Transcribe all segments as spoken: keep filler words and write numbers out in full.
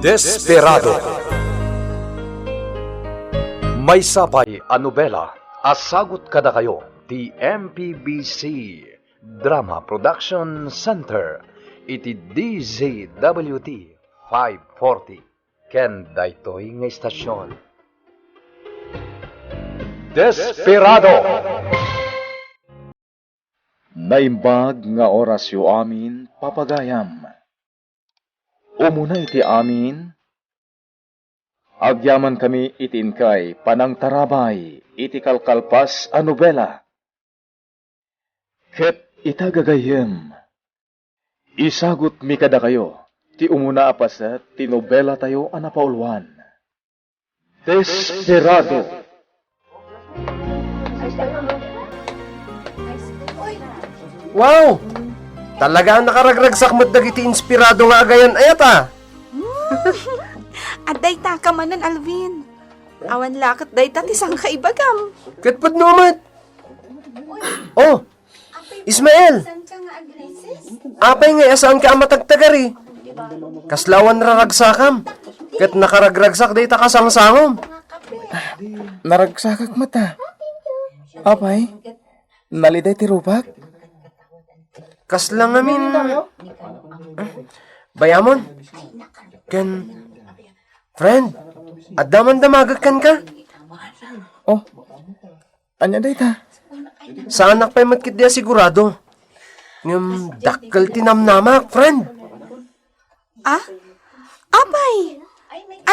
Desperado. Maysa pay a nobela a sagut kadakayo ti M P B C Drama Production Center iti D Z W T five forty ken daytoy nga istasion. Desperado. Naimbag nga orasyo amin, papagayam. Umuna iti amin, agyamankami iti inkay panangtarabay iti kalkalpas a nobela. Ket ita, gagayyem, isagutmi kadakayo ti umuna a paset ti nobelatayo a napauluan. Desperado. Wow! Talaga a nakaragragsak met dagiti inspirado nga agayan-ayat, a. Adda ita ka manen, Alvin. Awan la ket dayta ti sangkaibagam. Ket pudno met. Oh, Ismael! Apay ngay a saanka a matagtagari? Kasla awan raragsakam, ket nakaragragsak dayta kasangsangom. Naragsakak met, a. Apay, naliday ti rupek? Kasla ngamin, bayamon, ken, friend, adda man damagek kenka? Oh, ania dayta? Saanak pay met ketdi a sigurado. Ngem dakkel ti namnamak, friend. Ah? Apay?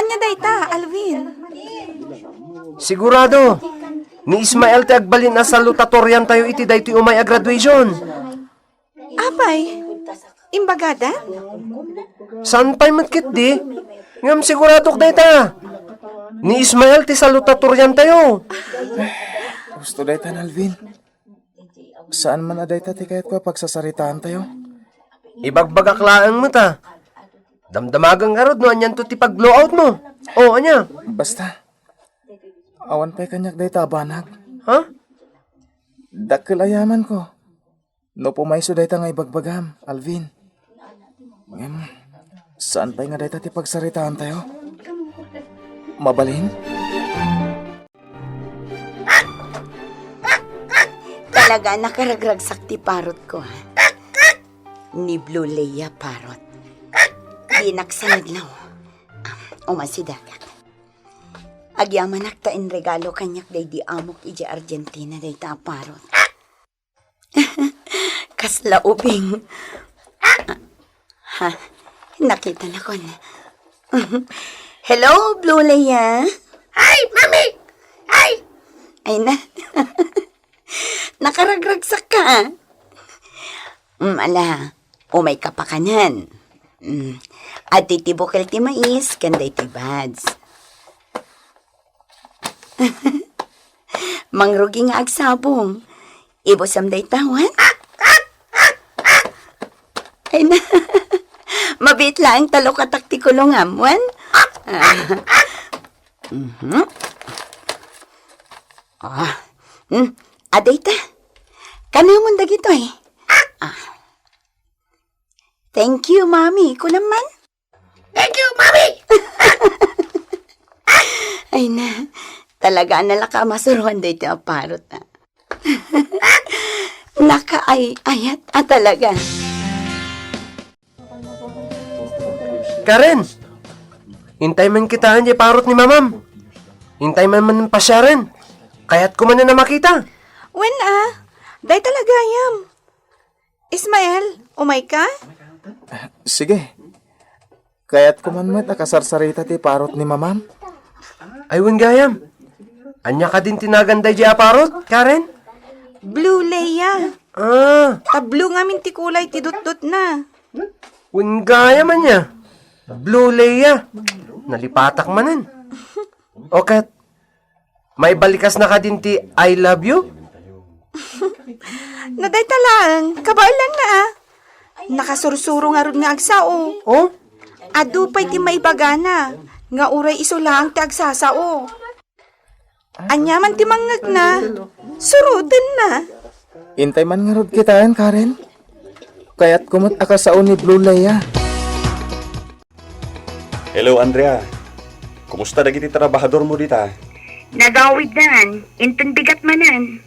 Ania dayta, Alvin? Sigurado, ni Ismael ti agbalin a salutatoriantayo iti daytoy umay a graduation. Apay, imbagadan? Saan pay met ketdi? Ngem siguradok dayta. Ni Ismael ti salutatoriantayo. Husto dayta, Alvin. Saan man a dayta ti kayatko a pagsasaritaantayo. Ibagbagak laeng met, a. Damdamagen ngarud no anianto ti pag-blowoutmo. O, ania? Basta, awan pay kaniak dayta a banag. Ha? Dakkel a yamanko. No pumayso dayta nga ibagbagam, Alvin. Ngem, saan pay nga dayta ti pagsaritaantayo? Mabalin? Talaga, nakaragragsak ti parotko, ha? Ni Blue Leia parot. Dinak sangadlaw. Umasidakak. Agyamanak ta inregalo kaniak daydi amok idiay Argentina dayta a parot. Kasla ubing. Ha? Nakitanakon. Hello, Blue Leia. Hi, Mami! Hi! Ay na. Nakaragragsakka, a. Mm, ala, umayka pakanen. Mm. Adtoy ti bukel ti mais, ken daytoy buds. Mangrugi nga agsabong. Ibusam dayta, wen? Ay na. Mabiit laeng ta lukatak ti kulongam, wen? Ah. Mhm. Ah. Hmm. Adayta. Kanamon dagitoy. Ah. Thank you, Mami. Kunam man? Thank you, Mami! Ay na, talaga a nalaka a masuroan daytoy a parot, a. Nakaay-ayat a talaga. Karen, intay man kitaen diay parot ni Mamam. Intay man man pasiaren. Kayatko manen a makita. Wen, a. Dayta la gayam. Ismael, umayka? Sige. Kayatko man met a kasarsarita ti parot ni Mamam. Ay, wen gayam. Ania kadin ti nagan daydiay a parot, Karen? Blue Leia. Ah. Ta blue ngamin ti kulay ti dutdutna. Wen gayam ania. Blue Leia. Nalipatak manen. O ket, maibalikasna kadin ti I love you? No dayta laeng, kabaelan laeng, a. Nakasursuro ngarud nga agsao. Oh? Adu pay ti maibagana, nga uray isu laeng ti agsasao. Aniaman ti mangngegna, surotenna. Intay man ngarud kitaen, Karen. Kayatko met a kasao ni Blue Leia. Hello, Andrea. Kumusta dagiti trabahadormo dita? Nagawiddan. Inton bigat manen.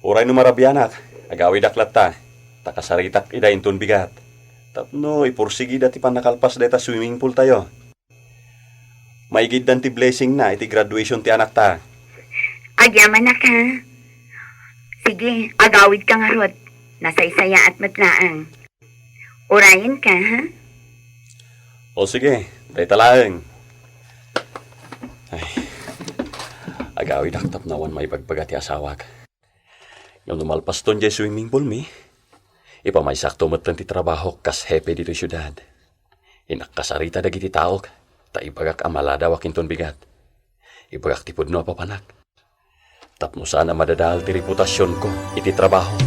Uray no marabianak, agawidak latta. Ta kasaritak ida inton bigat. Tapno ipursigida ti pannakalpas dayta swimming pool tayo. Maigiddan ti blessingna iti graduation ti anakta. Agyamanak, ha? Sige, agawidka ngarud. Nasaysayaat met laeng. Urayenka, ha? O sige, dayta laeng. Ay, agawidak tapno awan maibagbaga ti asawak. Ngem no malpaston diay swimming pool mi, ipamaysakto metten ti trabahok kas hepe ditoy siudad. Innak kasarita dagiti taok, ta ibagak a maladawak inton bigat. Ibagak ti pudno a papanak. Tapno saan a madadael ti reputasionko iti trabaho.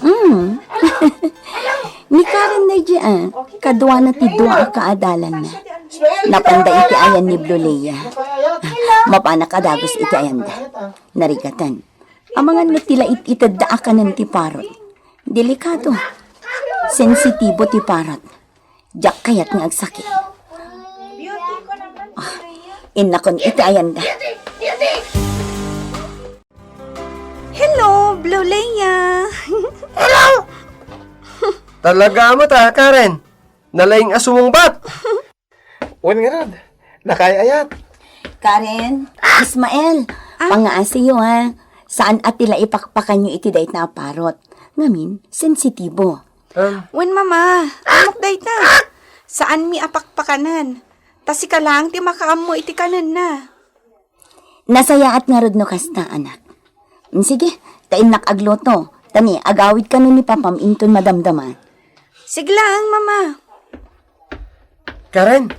Mm. Ni Karen daydi, ah, kaduana ti dua a kaadalanna. Napanda iti ayan ni Blue Leia. Mapanak a dagus iti ayanda. Narigaten. Amangan no ti lait-itedda a kanen ti parot. Delikado. Sensitibo ti parot. Diak kayat nga agsakit. Ah, innakon iti ayanda. Hello, Blue Leia. Hello! Talaga met, Karen. Nalaing a sumungbat. Wen ngarud, nakaay-ayat. Karen, Ismael, ah, pangaasiyo, ha. Saan a ti la ipakpakanyo iti dayta a parot. Ngamin, sensitibo. Um, wen, Mama, ammok dayta. Saanmi a pakpakanen. Ta sika laeng ti makaammo iti kanenna. Nasayaat ngarud no kasta, anak. Mm, sige, ta innak agluto. Ta ni, agawid kano ni Papam inton madamdama. Sige laeng, Mama. Karen,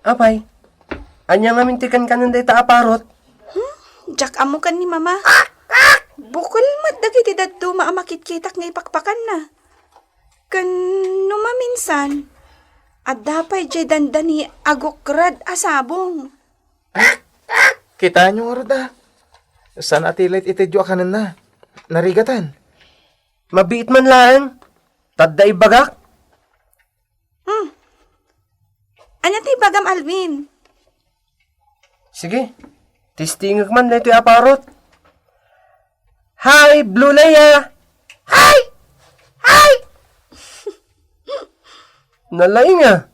apay, ania ngamin ti kankanen dayta a parot? Hmm? Diak ammo ken ni Mama. Bukel met dagiti dadduma a makitkitak nga ipakpakanna. Ken no maminsan, adda pay diay dandani a gukrad a sabong. Kitaenyo ngarud a. Saan a ti lait-itedyo a kanenna. Narigatan. Mabiit man laeng. Ta adda ibagak. Hmm. Ania ti ibagam, Alvin? Sige. Testingek man daytoy a parot. Hi, Blue Leia! Hi! Hi! Nalaing a.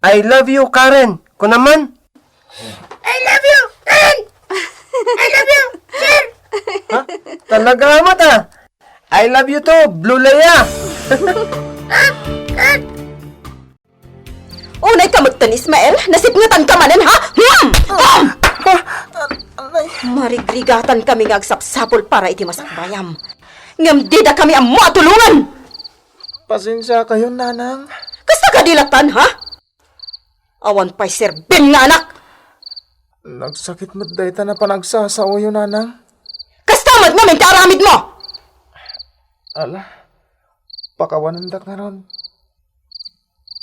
I love you, Karen. Kuna man. I love you, Karen! I love you, sir! Ha? Talaga amat, ah. I love you too, Blue Leia. Unay ka metten, Ismael, nasipngetan ka manen, ha? Hmm! Hmm! Ah, ah, anay. Marigrigatan kami nga agsapsapul para iti masakbayam. Ngem dida kami ammo a tulongan! Pasensia kayon, Nanang. Kasta kadi lattan, ha? Awan pay serbim nga anak! Nagsakit met dayta a panagsasaoyo, Nanang. Kasta met ngamin ti aramidmo! Ala, pakawanendak ngarud.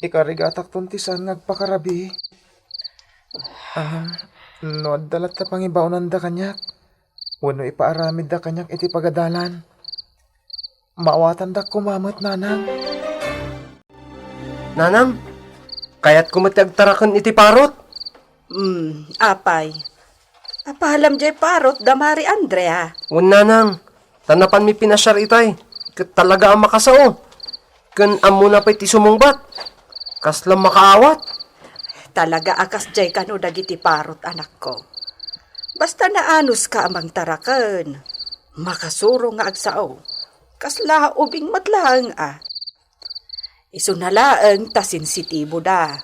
Ikarigatakton ti saan nga agpakarabii. Ah, no adda latta pangibaonanda kaniak, wenno ipaaramidda kaniak iti pagadalan, maawatandak koma met, Nanang. Nanang, kayatko met ti agtaraken iti parot. Hmm, apay. Apalam diay parot da Mari Andrea. Wen, Nanang, ta napanmi pinasiar itay, ket talaga a makasao. Ken ammona pay ti sumungbat. Kasla makaawat. Talaga a kasdiay kano dagiti parot, anakko. Basta naanuska a mangtaraken, makasuro nga agsao. Kasla ubing met laeng a. Isuna laeng ta sensitiboda.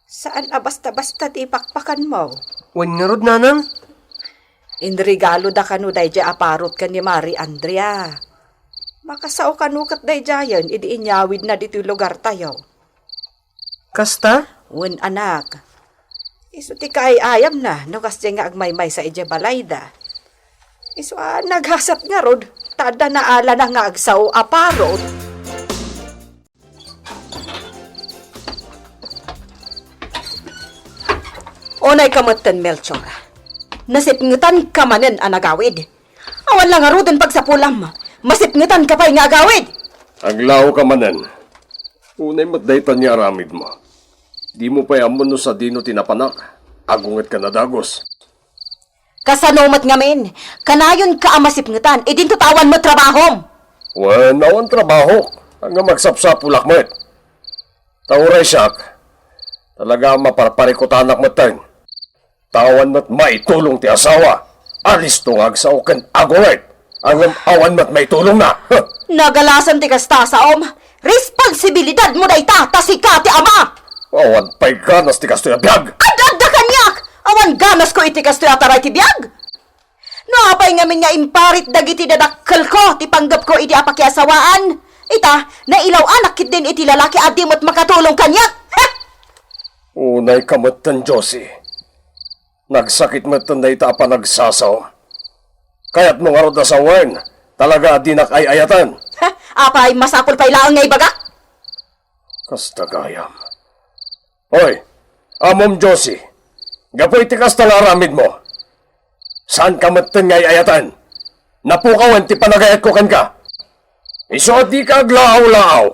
Saan a basta-basta ti ipakpakanmo. Wen ngarud, Nanang? Inregaloda kano daydiay a parot ken ni Mari Andrea. Makasao kano ket daydiayen idi inyawidna ditoy lugartayo. Kasta? Wen, anak. Isu ti kaay-ayamna no kasdiay nga agmaymaysa idiay balayda. Isu a nagasat ngarud, ta adda naalana nga agsao a parot. Unay ka metten, Melchor. Nasipngetan ka manen a nagawid. Awan la ngaruden pagsapulam. Masipngetan ka pay nga agawid. Aglaoka manen. Unay met dayta nga aramidmo. Dimo pay ammo no sadino ti napanak. Agungetkan a dagus. Kasano met ngamin? Kanayonka a masipngetan, idinto ta awan met trabahom. Wen, awan trabahok. Ngem agsapsapulak met. Ta uray siak, talaga a maparparikutanak metten. Ta awan met maitulong ti asawa. Alisto nga agsao ken agunget. Ngem awan met maitulongna. Huh! Nagalasan ti kasta, saom. Responsibilidadmo dayta, ta sika ti ama. Awan pay ganas ti kastoy a biag. Ad-adda kaniak! Awan ganasko iti kastoy a taray ti biag. No apay ngamin nga imparit dagiti dadakkelko ti panggepko idi a pakiasawaan, ita, nailaw-anak ketdin iti lalaki a di met makatulong kaniak. Heh! Unayka metten, Josie. Nagsakit metten dayta a panagsasaom. Kayatmo ngarud a sawen, talaga a dinak ay-ayaten. Heh! Apay, masapul pay laeng nga ibagak? Kasta gayam. Hoy, Amom Josie, gapu iti kasta nga aramidmo, saanka metten nga ay-ayaten. Napukawen ti panagayatko kenka. Isu a dika aglaaw-laaw,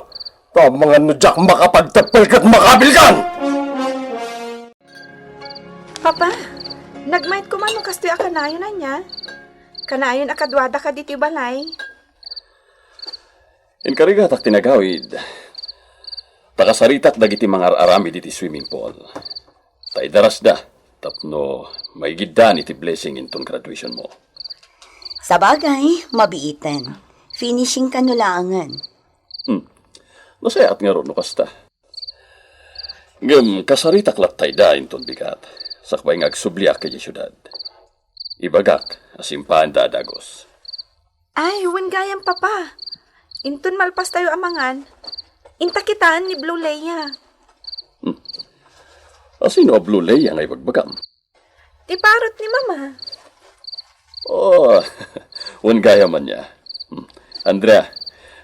ta amangan no diak makapagteppel ket makabilkan! Papa, nagmayat koma no kastoy a kanayon, ania? Kanayon a kaduadaka ditoy balay. Inkarigatak ti nagawid. Ta kasaritak dagiti mangar-aramid iti swimming pool. Ta idarasda tapno maigiddan iti blessing inton graduation mo. Sabagay, mabiiten. Finishing kano laengen. Hmm. Nasayaat ngarud no kasta. Ngem kasaritak latta ida inton bigat. Sakbay nga agsubliak idiay siudad. Ibagak a simpaanda a dagus. Ay, wen gayam, Papa. Inton malpastayo a mangan, inta kitaen ni Blue Leia. Hmm. A sino a Blue Leia nga ibagbagam? Ti parot ni Mama. Oh, wen gayam ania. Hmm. Andrea,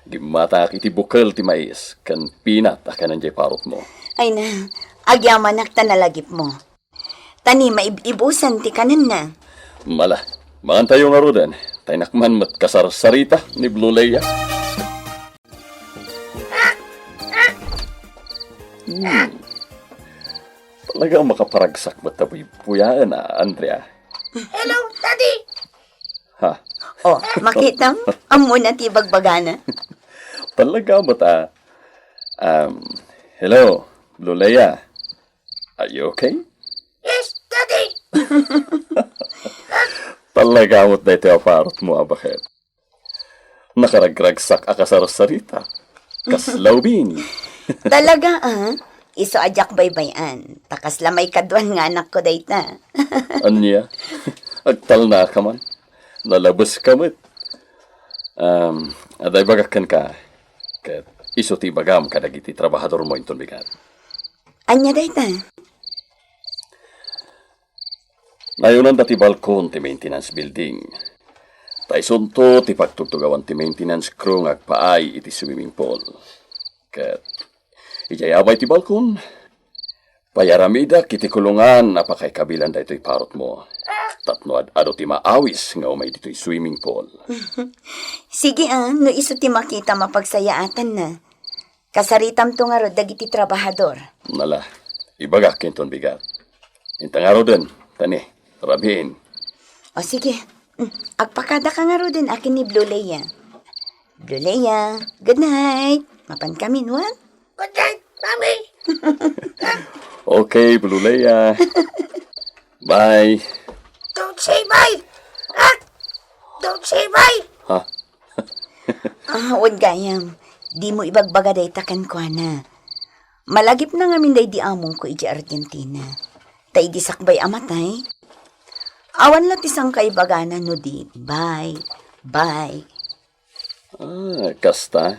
gimmataak iti bukel ti mais ken peanut a kanen diay parotmo. Ay na, agyamanak ta nalagipmo. Ta ni maib-ibusan ti kanenna. Ala, mangantayo ngaruden. Ta innak man met kasarsarita ni Blue Leia. Hmm. Talaga makaparagsak met a buybuyaen, a, Andrea. Hello, Daddy! Ha? Oh, makitam? Ammona ti bagbagana. Talaga met a. Um, hello, Blue Leia. Are you okay? Yes, Daddy! Talaga met daytoy a parotmo a baket. Nakaragragsak a kasarsarita. Kasla ubing. Talaga, ah? Isu a diak baybay-an. Ta kasla maikaduan nga anakko dayta. Ania? Agtalnaka man. Nalabeska met. Um, adda ibagak kenka. Ket isu ti ibagam kadagiti trabahadormo inton bigat. Ania dayta? Nayonanda ti balkon ti maintenance building. Ta isunto ti pagtugtugawan ti maintenance crew nga agpaay iti swimming pool. Ket idiay abay ti balkon, payaramidek iti kulongan a pakaikabilan daytoy parotmo. Tapno ad-adu ti maawis nga umay ditoy swimming pool. Sige, ah, no isu ti makita mapagsayaatanna. Kasaritamto ngarud dagiti trabahador. Ala, ibagak inton bigat. Inta ngaruden, ta ni, rabiin. O sige, mm, agpakadaka ngaruden akin ni Blue Leia. Blue Leia, good night. Mapan kami, nuan? Good night, Mommy. Okay, Blue Leia. Bye. Don't say bye. Ah! Don't say bye. Ha? Ah, wen gayam, dimo ibagbaga dayta kenkuana. Malagipna ngamin daydi amongko idiay Argentina. Ta idi sakbay a matay, awan la ti sangkaibagana no di, bye, bye. Ah, kasta?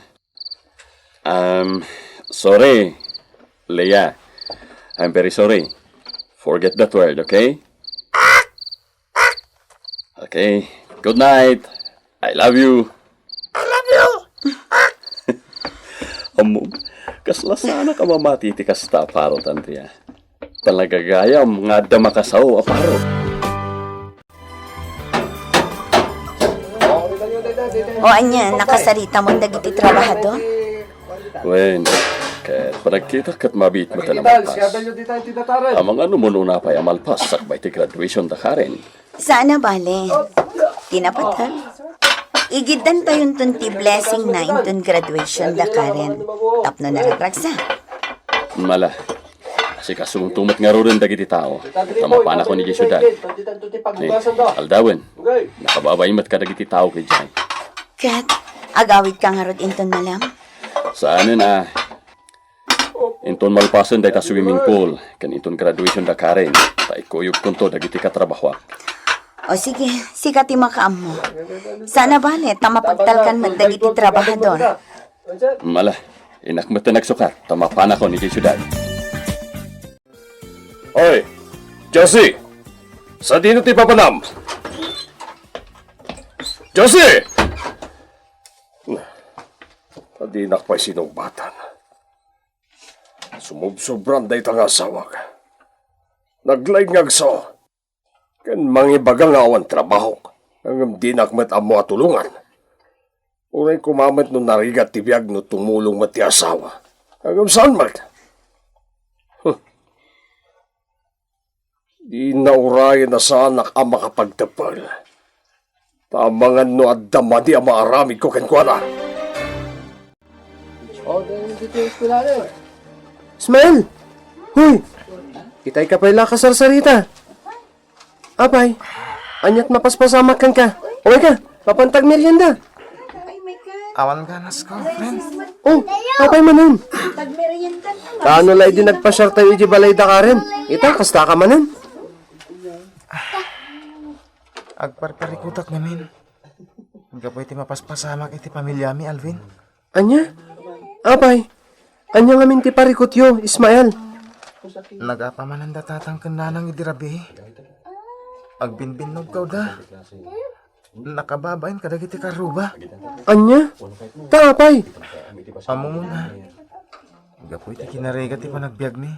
Um, sorry, Leia. I'm very sorry. Forget that word, okay? Okay. Good night. I love you. I love you. Ammo, kasla saanak a mamati iti kasta a parot, Andrea. Talaga gayam nga adda makasao a parot. O ania, nakasarita mo dagiti trabahador? Wen, ket panagkitak ket mabiit met a malpas. Amangan no umuna pay a malpas sakbay ti graduation da Karen. Saan a bale. Ti napateg, igiddan payonton ti blessing na inton graduation da Karen. Tapno naragragsa. Mala, asikasonto met ngaruden dagiti tao. Ta mapanakon idiay siudad. Ni, aldawen, nakababain met kadagiti tao idiay. Ket, agawidka ngarud inton malem? Saanen a. Inton malpasen dayta swimming pool, ken inton graduation da Karen, ta ikuyogkonto dagiti katrabahoak. O sige, sika ti makaammo. Saan a bale, ta mapagtalkan met dagiti trabahador. Mala, innak met ti nagsukat, ta mapanakon idiay siudad. Oy, Josie! Sadino ti papanam? Josie! Adinak pay sinungbatan. Sumubsobran dayta nga asawak. Naglaing nga agsaw. Ken mangibaga nga awan trabahok, ngem dinak met ammo a tulongan. Uray koma met no narigat ti biag no tumulong met ti asawa. Ngem saan met? Huh. Dina urayen a saanak a makapagteppel. Ta amangan no adda madi a maaramidko kenkuana. Ismael! Hoy! Itay ka pay la kasarsarita. Apay, aniat mapaspasamak kenka? Umayka, mapantag merienda. Awan ganas ko, friend. Oh, apay manen? Tagmerienda na. Tano la idi nagpasiar tayo iti balay da Karen? Ita, kasta ka manen? Agparparikutak ngamin. Gapu iti mapaspasamak iti pamiliami, Alvin. Ania? Apay, ania ngamin ti parikutyo, Ismael? Nagapa manen da tatang ken nanang idi rabii. Agbinbinnogkawda. Nakababain kadagiti karruba. Ania? Ta apay? Ammom a. Gapu iti kinarigat ti panagbiagmi.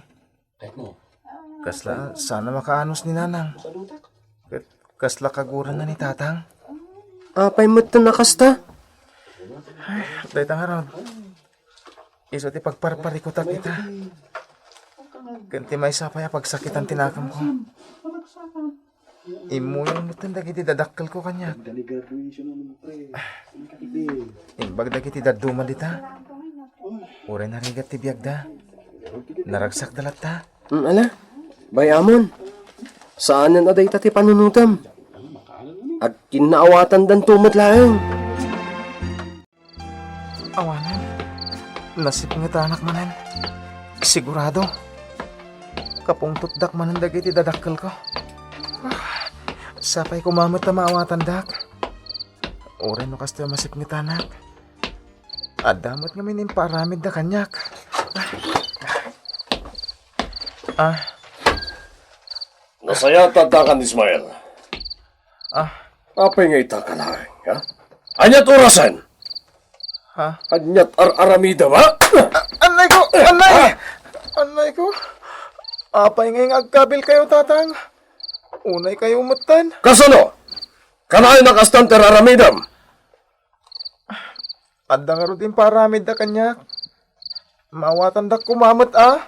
Kasla, saan a makaanus ni nanang. Ket kasla kaguranna ni tatang. Apay met a kasta? Ay, dayta ngarud. Isu ti pagparparikutak ita. Ken ti maysa pay a pagsakitan ti nakemko. Immuyong metten dagiti dadakkelko kaniak. Imbag dagiti dadduma dita. Uray narigat ti biagda. Naragsakda latta. Hmm, ala, bay-amon. Saanen a dayta ti panunotem. Agkinnaawatandanto met laeng. Awanen, nasipngetanak manen. Sigurado. Kapungtotdak manen dagiti dadakkelko. Sapay koma met a maawatandak. Uray no kastoy a masipngetanak. Adda met ngamin impaaramidda kaniak. Ah. Nasayaat ta addakan, Ismael. Ah. Apay nga ita ka laeng, ha? Aniat orasen? Ha? Aniat ar-aramidem, ha? A-, annay ko! Annay! Ah! Annay ko! Apay ngay nga agkabilkayo, tatang? Unay kayo metten. Kasano? Kanayon a kastan ti ar-aramidem? Adda ngarud impaaramidda kaniak. Maawatandak koma met a.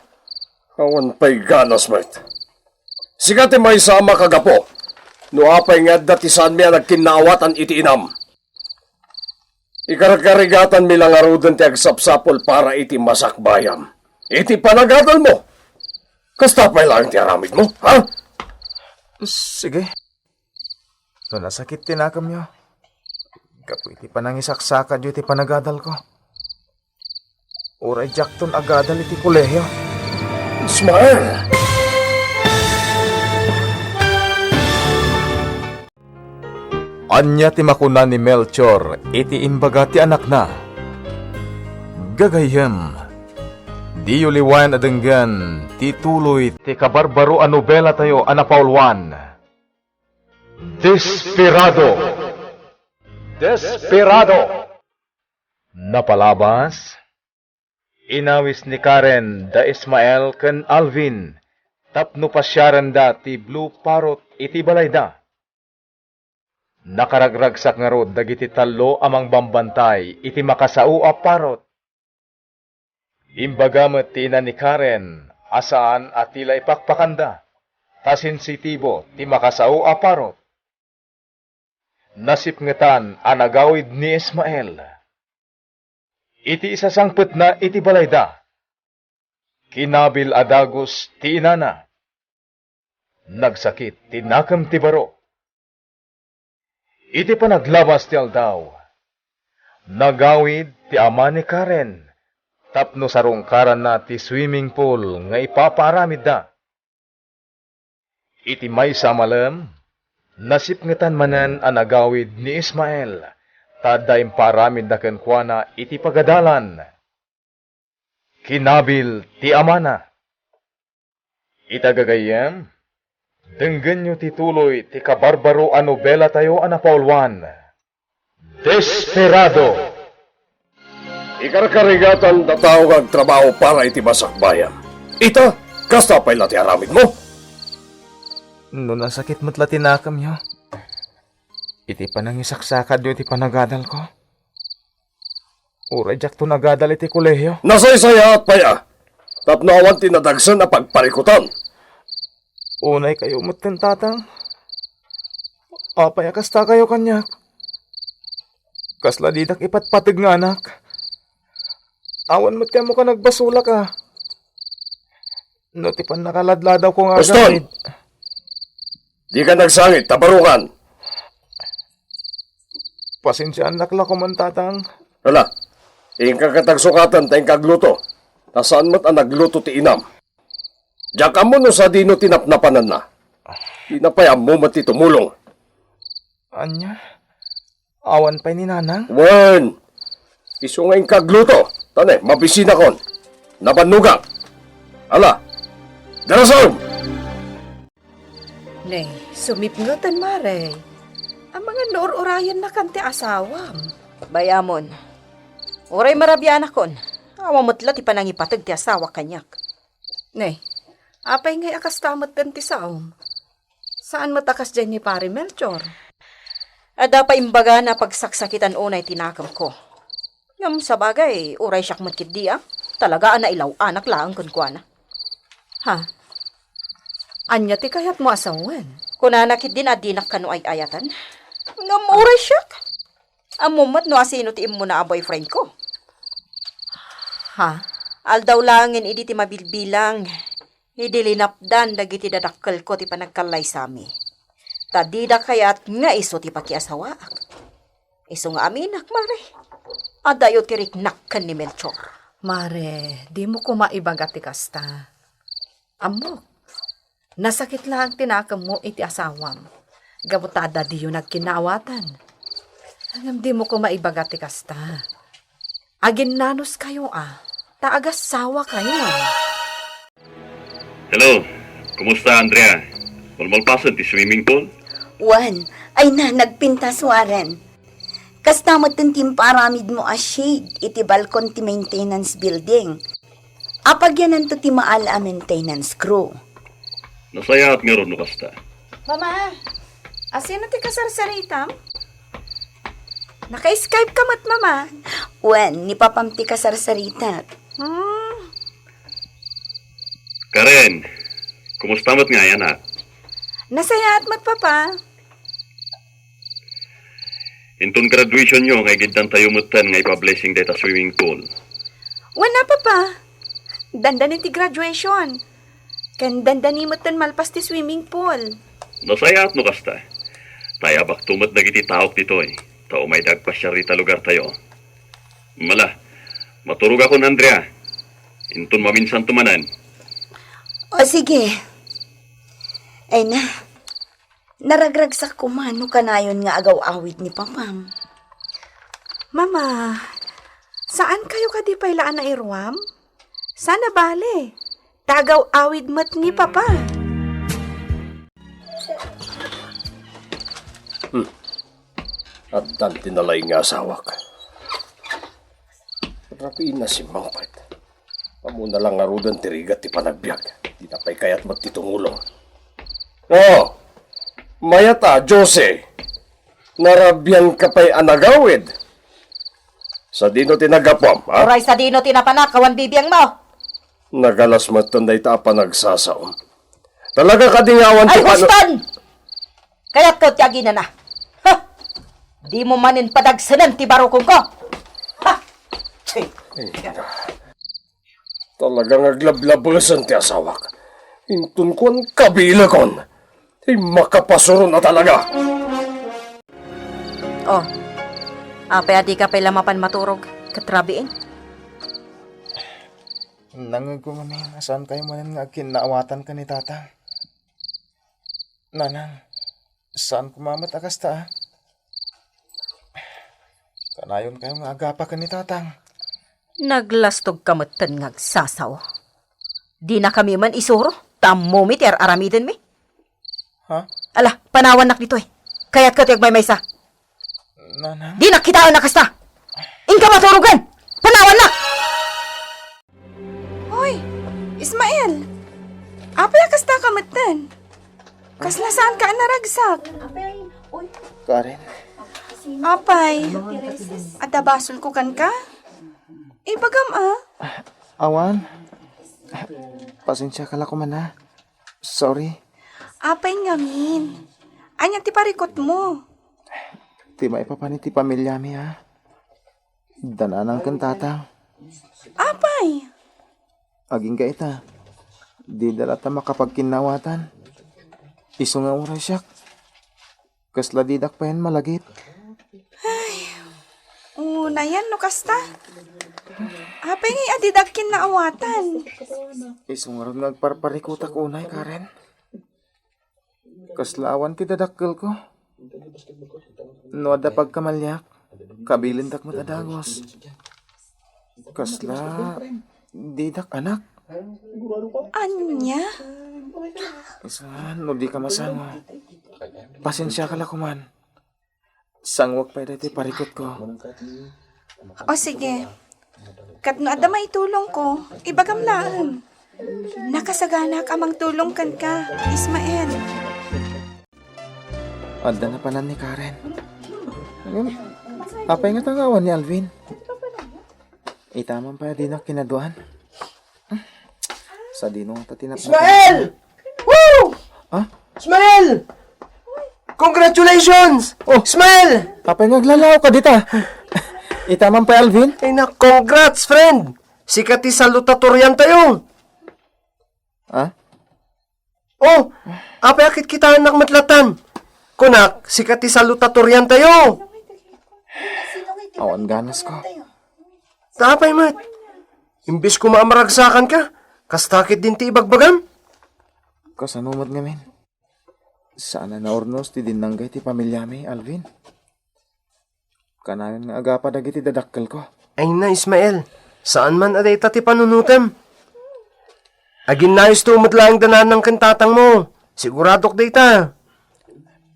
Awan pay ganas met. Sika ti maysa a makagapu no apay nga adda ti saanmi a nagkinnaawatan iti inam. Ikarkarigatanmi la ngaruden ti agsapsapul para iti masakbayam. Iti panagadalmo. Kasta pay laeng ti aramidmo, ha? Sige. No nasakit ti nakemyo, gapu iti panangisaksakadyo iti panagadalko, uray diakton agadal iti kolehio. Ismael! Ania ti makuna ni Melchor iti imbaga ti anakna? Gagayyem, diyo liwayan a denggen ti tuloy ti kabarbaro a nobelatayo a napauluan. Desperado! Desperado! Napalabas, inawis ni Karen da Ismael ken Alvin tapno pasiarenda ti Blue Parrot iti balayda. Nakaragragsak ngarud dagiti tallo a mangbambantay iti makasao a parot. Imbaga met ti ina ni Karen a saan a ti la ipakpakanda, ta sensitibo ti makasao a parot. Nasipngetan a nagawid ni Ismael. Iti isasangpetna iti balayda, kinabil a dagus ti inana. Nagsakit ti nakem ti baro. Iti panaglabas ti aldaw, nagawid ti ama ni Karen tapno sarungkaranna ti swimming pool nga ipapaaramidda. Iti maysa a malem, nasipngetan manen a nagawid ni Ismael, ta adda imparamidda kenkuana iti pagadalan. Kinabil ti amana. Ita gagayyem, denggenyo ti tuloy ti kabarbaro a nobelatayo a napauluan, Desperado. Ikarkarigatan da tao nga agtrabaho para iti masakbayan. Ita, kasta pay la ti aramidmo? No nasakit met la ti nakemyo, iti panangisaksakadyo iti panagadalko, uray diakto nagadal iti kolehio. Nasaysayaat pay a, tapno awan ti nadagsen a pagparikutan. Unay kayo metten, Tatang. Apay a kasta kayo kaniak? Kasla didak ipatpateg nga anak. Awan met ti ammok a nagbasolak a. No ti pannakaladladawko nga Boston! Agamid. Dika nagsangit, ta barukan. Pasensiaannak la koman, Tatang. Ala, inka katagsukatan ta inka agluto. Ta saan met a nagluto ti inam. Diak ammo no sadino ti napnapananna. Dina pay ammo met ti tumulong. Ania? Awan pay ni Nanang? Wen! Isu nga inka agluto. Ta ne, mabisinakon. Nabannogak. Ala, darasem! Ne, sumipngeten, Mare. Amangan no ur-urayennakan ti asawam. Bayamon. Uray marabianakon, awan met la ti panangipateg ti asawak kaniak. Ne, apay ngay a kasta metten ti saom? Saan met a kasdiay ni Pare Melchor? Adda pay imbagana a pagsaksakitan unay ti nakemko. Ngem sabagay, uray siak met ketdi a, talaga a nailaw-anak laeng kenkuana. Ha? Ania ti kayatmo a sawen? Kunana ketdin a dinak kano ay-ayaten. Ngem uray siak. Ammom met no asino ti immuna a boyfriendko. Ha? Aldaw laengen idi ti mabilbilang, idi linapdan dagiti dadakkelko ti panagkallaysami. Ta dida kayat nga isu ti pakiasawaak. Isu nga aminak, Mare. Adayo ti riknak ken ni Melchor. Mare, dimo koma ibaga ti kasta. Ammok, nasakit laeng ti nakemmo iti asawam. Gapu ta adda diyo nagkinnaawatan. Ngem dimo koma ibaga ti kasta. Aginnanuskayo a, ta agasawa kayo. Hello, kumusta, Andrea? Malmalpasen ti swimming pool? Wen, ay na, nagpintas waren. Kasta met ti imparamidmo a shade iti balkon ti maintenance building. Apagyananto ti maal a maintenance crew. Nasayaat ngarud no kasta. Mama, asino ti kasarsaritam? Naka-Skype ka met, Mama. Wen, ni Papam ti kasarsaritak. Hmm. Karen, kumusta met ngay, anak? Nasayaat met, Papa. Inton graduation nyo, nga igiddantayo metten nga ipa-blessing dayta swimming pool. Wen a, Papa. Dandani ti graduation. Ken dandani metten malpas ti swimming pool. Nasayaat no kasta. Ta ayabakto met dagiti taok ditoy. Ta umayda agpasiar ita lugartayo. Mala, maturogakon, Andrea. Inton maminsanto manen. O, sige. Ay na. Naragragsak koma no kanayon nga agaw-awid ni Papam. Mama, saan kayo kadi pay la a nairuam? Sana bale, ta agaw-awid met ni Papa. Hmm. Addan ti nalaing nga asawak. Rabiin na simmangpet. Ammona la ngaruden ti rigat ti panagbiag. Dina pay kayat met ti tumulong. Oh! Mayat a, Jose! Narabian ka pay a nagawid. Sadino ti naggapuam, ha? Uray sadino ti napanak, awan bibiangmo. Nagalas metten dayta a panagsasaom. Talaga kadi nga awan ti panu- Huston! Kayatko ti aginana. Ha? Dimo manen padagsenan ti barukongko. Ha? Ay, talagang aglablabesen ti asawak. Inton kuan, kabilekon. Ay, makapasuron a talaga. Oh, apay a dika pay la mapan maturog ket rabiin? Nangngegko ngamin a saan kayo manen nga agkinnaawatan ken ni Tatang. Nanang, saan koma met a kasta, a? Kanayon kayo nga agapa ken ni Tatang. Naglastog ka metten nga agsasao. Dinakami man isuro, ta ammomi ti ar-aramidenmi. Ha? Ala, panawannak ditoy. Kayatko ti agmaymaysa. Nanang? Dinak kitaen a kasta. Inka maturogen. Panawannak. Hoy, Ismael! Apay a kasta ka metten? Kasla saan ka a naragsak? Karen. Apay, adda basolko kenka? Ibagam a. Awan. Pasensiaka la koma, a. Sorry. Apay ngamin? Ania ti parikutmo? Ti maipapan iti pamiliami, a. Da nanang ken tatang. Apay? Agingga ita. Dida latta makapagkinnaawatan. Isu nga uray siak. Kasla didak payen malagip. Ay, unayen no kasta. Apay ngay a didak kinnaawatan? Isu ngarud nga agparparikutak unay, Karen. Kasla awan ti dadakkelko. No adda pagkamaliak, kabilindak met a dagus. Kasla didak anak. Ania? Saan no dika masango? Pasensiaka la koman. Sanguek pay daytoy parikutko. O sige. Ket no adda maitulongko, ibagam laeng. Nakasaganaak a mangtulong kenka, Ismael. Adda napanan ni Karen. Ngem, apay ngata nga awan ni Alvin? Ita man pay a dinak kinaduan. Sadino ngata ti napnapna? Ismael! Woo! Ah? Ismael! Congratulations! Oh. Ismael! Apay nga aglalaw ka dita? Ita man pay, Alvin? Ay na, congrats, friend! Sika ti salutatorian tayo! Ah? Oh, apay a kitkitaennak met latan? Kunak, sika ti salutatorian tayo. Awan ganas ko. Ta apay met? Imbes koma a maragsakan ka, kasta ket din ti ibagbagam? Kasano met ngamin? Saan a naurnos ti dinnanggay ti pamiliami, Alvin? Kanayon nga agapa dagiti dadakkelko. Ay na, Ismael, saan man a dayta ti panunotem. Aginnayosto met laeng da nanang ken tatangmo. Siguradok dayta.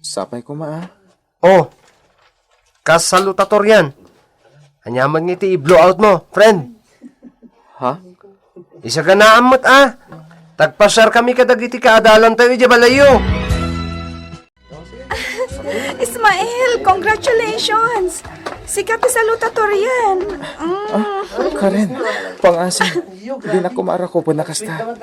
Sapay koma, a. Oh, kas salutatorian. Ania met nga iti i-blow out mo, friend? Ha? Isaganaam met, a. Tagpasiarkami kadagiti kaadalantayo idiay balayyo. Ismael, congratulations! Sika ti salutatorian. Mm. Ah, Karen, pangasa, dinak koma a rakupen a kasta.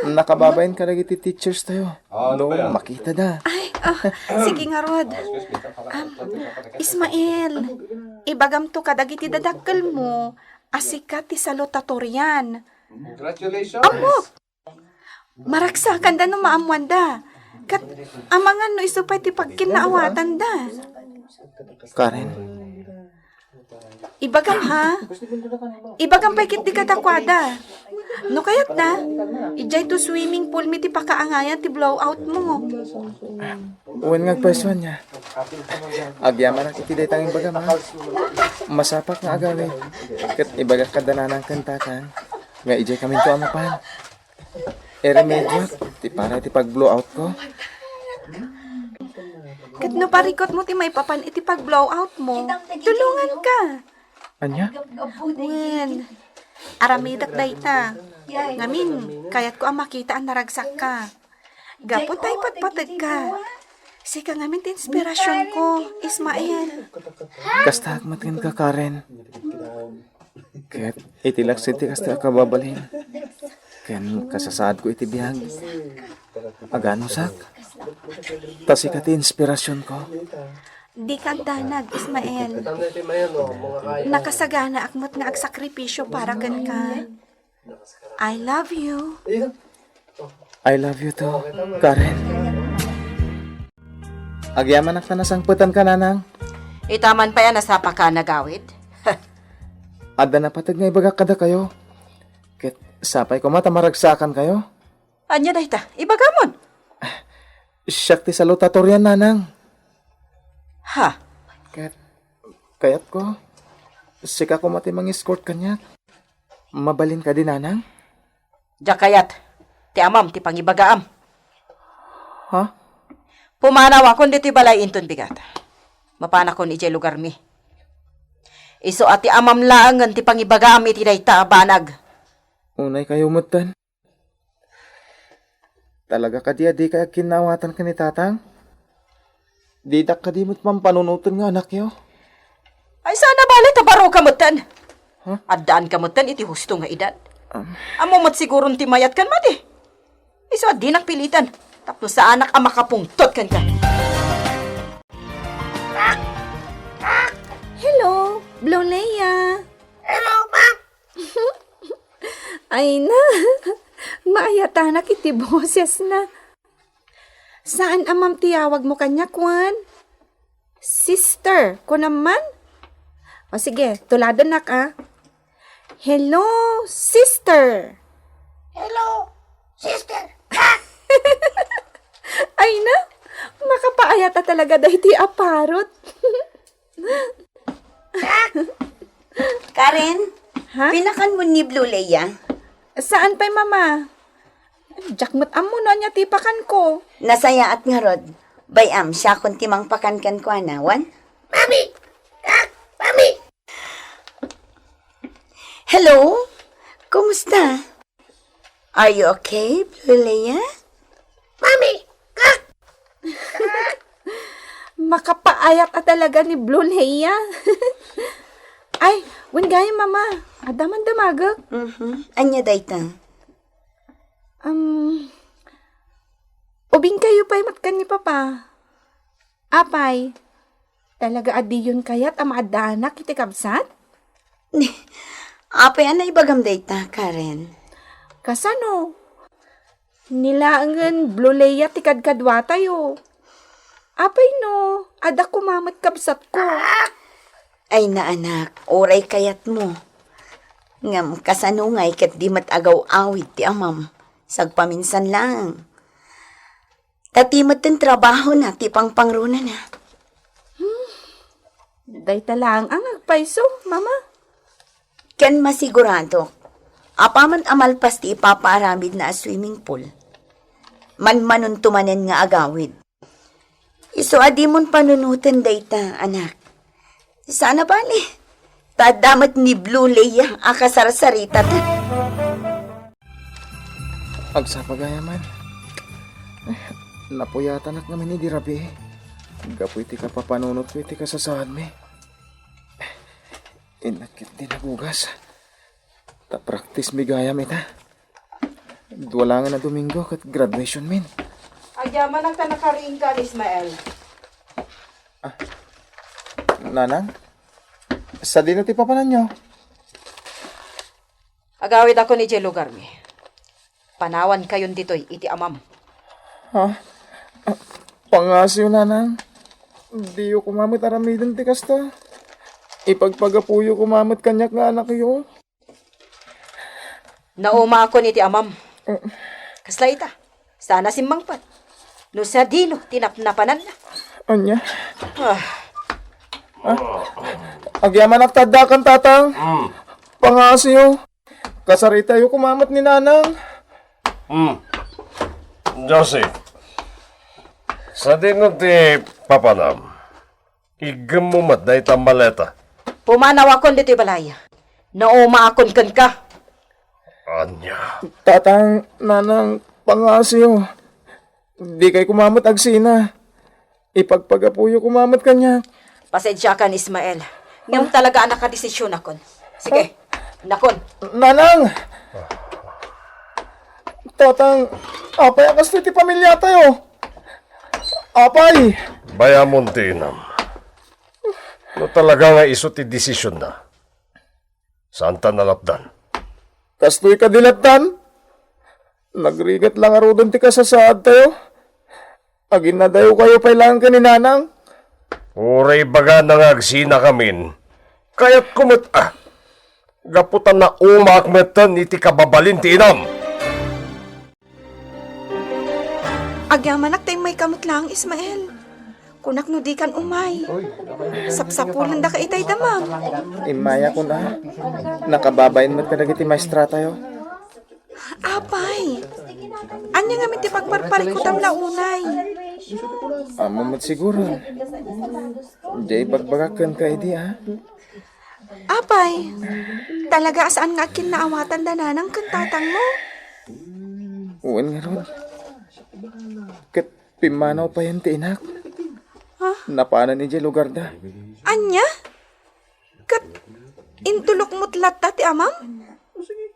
Nakababain kadagiti teachers tayo. No, makita da. Ay, ah, sige ngarud. Um, Ismael, ibagamto kadagiti dadakkelmo a sika ti salutatorian. Congratulations! Ammok! Maragsakanda no maammoanda. Ket amangan no isu pay ti pagkinnaawatanda. Karen. Ibagam, ha? Ibagam pay ketdi kadakuada. No kayatna, idiay to swimming pool mi ti pakaangayan ti blowout mo. Wen nga agpayso ania. Agyamanak iti dayta nga imbagam, a. Masapak nga agawid. Ket ibagak kada nanang ken tatang nga idiay kaminto a mapan. Iremediak ti para iti pag-blowout ko. Ket no parikutmo ti maipapan iti pag-blowout mo, tulonganka. Ania? Wen, aramidek dayta. Ngamin, kayatko a makita a naragsakka. Gapu ta ipatpategka. Sika ngamin ti inspirasionko, Ismael. Kasta met kenka, Karen. Ket iti laksid ti kasta a kababalin, ken kasasaadko iti biag, aganusak. Ta sika ti inspirasionko. Dika agdanag, Ismael. Nakasaganaak met nga agsakripisio para kenka. I love you. I love you too, Karen. Agyamanak ta nasangpetanka, Nanang. Ita man pay a nasapaka a nagawid. Adda napateg nga ibagak kadakayo. Ket sapay koma ta maragsakankayo. Ania dayta? Ibagamon. Siak ti salutatorian, Nanang. Ha? Ket kayatko, sika koma ti mang-escort kaniak. Mabalin kadi, Nanang? Diak kayat ti amam ti pangibagaam. Ha? Pumanawakon ditoy balay inton bigat. Mapanakon idiay lugarmi. Isu a ti amam laengen ti pangibagaam iti dayta a banag. Unaykayo metten. Talaga kadi a dikay agkinnaawatan ken ni Tatang? Didak kadi met pampanunoten nga anakyo? Ay, saan a bale ta baro ka metten. Huh? Addaan ka metten iti husto nga edad. Um. Ammo met siguron ti mayat ken madi. Isu a dinak piliten, tapno saanak a makapungtot kenka. Hello, Blue Leia. Hello, Ma'am. Ay na, maayatanak iti boses na. Saan a ma'am ti yawagmo kaniak, wen? Sister, kunam man? O sige, tuladenak a. Hello, sister. Hello, sister. Ay na, makapaayat a talaga daytoy a parot. Karen, ha? Pinakanmo ni Blue Leia? Saan pay, Mama? Diak met ammo no ania ti pakanko. Nasayaat ngarud. Bay-am, siakon ti mangpakan kenkuana, wen? Mami! Ah, Mami! Hello? Kumusta? Are you okay, Blue Leia? Mami! Ah! Makapaayat a talaga ni Blue Leia. Ay, wen gayam, Mama. Adda man damagek. Mhm. Ania dayta? Um, ubingkayo pay met ken ni Papa. Apay, talaga a diyon kayat a maaddaanak iti kabsat? Apay a naibagam dayta, Karen? Kasano? Ni laengen Blue Leia ti kadkaduatayo. Apay no, adda koma met kabsatko. Ay na, anak, uray kayatmo. Ngem kasano ngay ket di met agaw-awid ti amam? Sagpaminsan laeng. Ta ti met ti trabahona ti pangpangrunana. Hmm. Dayta laeng a nga agpayso, Mama. Ken masiguradok, apaman a malpas ti ipapaaramidna a swimming pool, manmanonto manen nga agawid. Isu a dimon panunoten dayta, anak. Saan a bale, ta adda met ni Blue Leia a kasarsaritata. Agsapa gayam man. Napuyatanak ngamin idi rabii gapu iti kapapanunotko iti kasasaadmi. Innak ket di nagugas. Ta practice mi gayam ita. Dua laengen a Domingo ket graduation min. Agyamanak ta nakariingkan, Ismael. Ah. Nanang? Sadino ti papananyo? Agawidakon idiay lugarmi. Panawankayon ditoy iti amam. Ha? Ah, pangngasiyo, Nanang. Diyo koma met aramiden ti kasta. Ipagpagapuyo koma met kaniak nga anakyo. Naumaakon iti amam. Mm. Kasla ita, saan a simmangpet no sadino ti napnapananna. Ania? Ah. Ah, agyamanak ta addakan, Tatang. Mm. Pangngasiyo. Kasaritayo koma met ni Nanang. Hmm. Josie, sadino ti papanam? Iggemmo met dayta maleta. Pumanawakon ditoy balay. Naumaakon kenka. Ania? Tatang, Nanang, pangngasiyo. Dikay koma met agsina. Ipagpagapuyo koma met kaniak. Pasensiakan, Ismael. Ngem talaga a nakadesisionakon. Sige, innakon. Nanang! Tatang, apay a kastoy ti pamiliatayo? Apay! Bayamon ti inam. No talaga nga isu ti desisionna, saanta nalapdan. Kastoy kadi lattan? Nagrigat la ngaruden ti kasasaadtayo. Aginnadayokayo pay laeng ken ni Nanang. Uray ibagana nga agsinakamin, kayatko met a. Gapu ta naumaak metten iti kababalin ti inam. Agyamanak ta immayka met laeng, Ismael. Kunak no dikan umay. Sapsapulendaka itay damam. Immayak, kuna. Nakababain met kadagiti maestratayo. Apay, ania ngamin ti pagparparikutam la unay? Ammom met siguro. Diay ibagbagak kenka idi, a? Apay, talaga a saan nga agkinnaawatan da Nanang ken Tatangmo? Wen ngarud. Ket pimmanaw payen ti inak. Ha? Napanen idiay lugarda. Ania? Ket intulok met latta ti amam?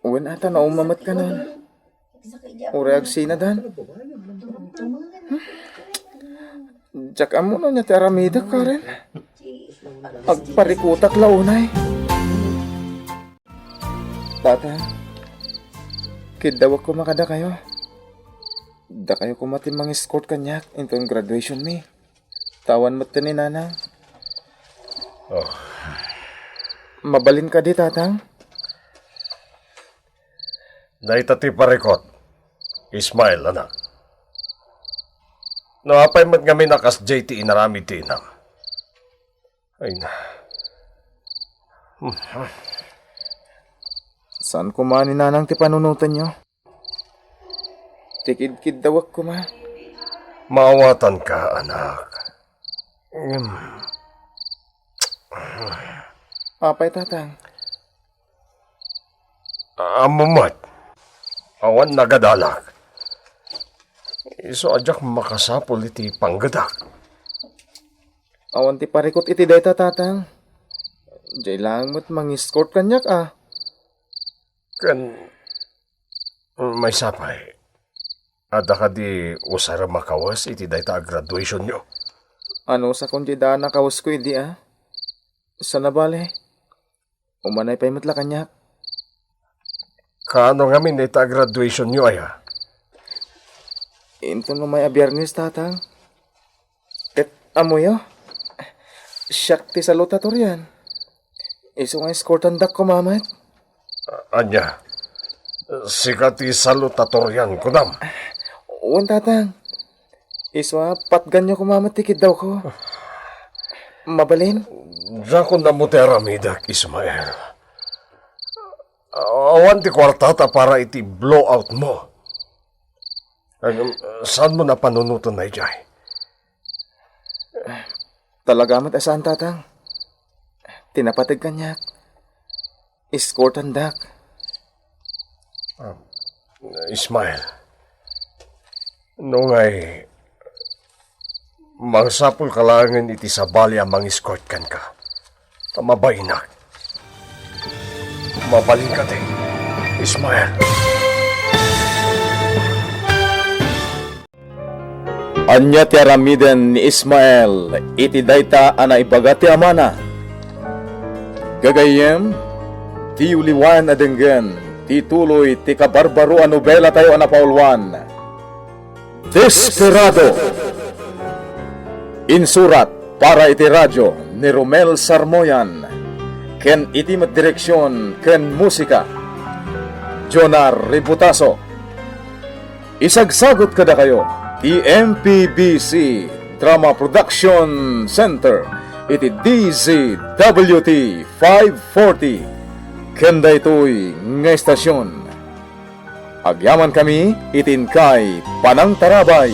Wen, a ta nauma met kanon. Uray agsinadan. Diak ammo no ania ti aramidek, Karen. Agparikutak la unay. Tata, kiddawek koma kadakayo. Dakayo koma ti mang-escort kaniak inton graduation mi. Ta awan metten ni Nanang. Oh. Mabalin kadi, Tatang? Dayta ti parikut, Ismael, anak. No apay met ngamin a kasdiay ti inaramid ti inam. Ay na. Saan koma ni Nanang ti panunotenyo? Ti kidkiddawek koma. Maawatanka, anak. Ngem apay, Tatang? Ammom met, awan nagadalak. Isu a diak makasapul iti panggedak. Awan ti parikut iti dayta, Tatang. Diay laeng met mang-escort kaniak, a. Ken maysa pay, adda kadi usarem a kawes iti dayta a graduationyo? Anusakon diay daan a kawesko idi, a. Sana bale, umanay pay met la kaniak. Kaano ngamin dayta a graduationyo, aya? Inton umay a Biernes, Tatang. Ket ammoyo, siak ti salutatorian. Isu nga eskortandak koma met. Ania? Sika ti salutatorian, kunam? Wen, Tatang. Isu a patganyo koma met ti kiddawko. Mabalin? Diakon ammo ti aramidek, Ismael. Awan ti kuartata para iti blowoutmo. Ngem, saanmo a panunoten daydiay? Talaga met a saan, Tatang. Ti napateg kaniak, eskortandak. Ah, Ismael, no ngay, mangsapulka laengen iti sabali a mang-escort kenka. Ta mabainak. Mabalinka ti, Ismael. Ania ti aramiden ni Ismael iti dayta a naibaga ti amana? Gagayyem, diyo liwaen a denggen ti tuloy ti kabarbaro a nobelatayo a napauluan, Desperado. Insurat para iti radio ni Romel Sarmoyan, ken iti met direksion ken musika, Jonar Ributaso. Isagsagut kadakayo ti M P B C Drama Production Center iti D Z W T five forty, ken daytoy nga estasion. Agyamankami iti inkay panangtarabay.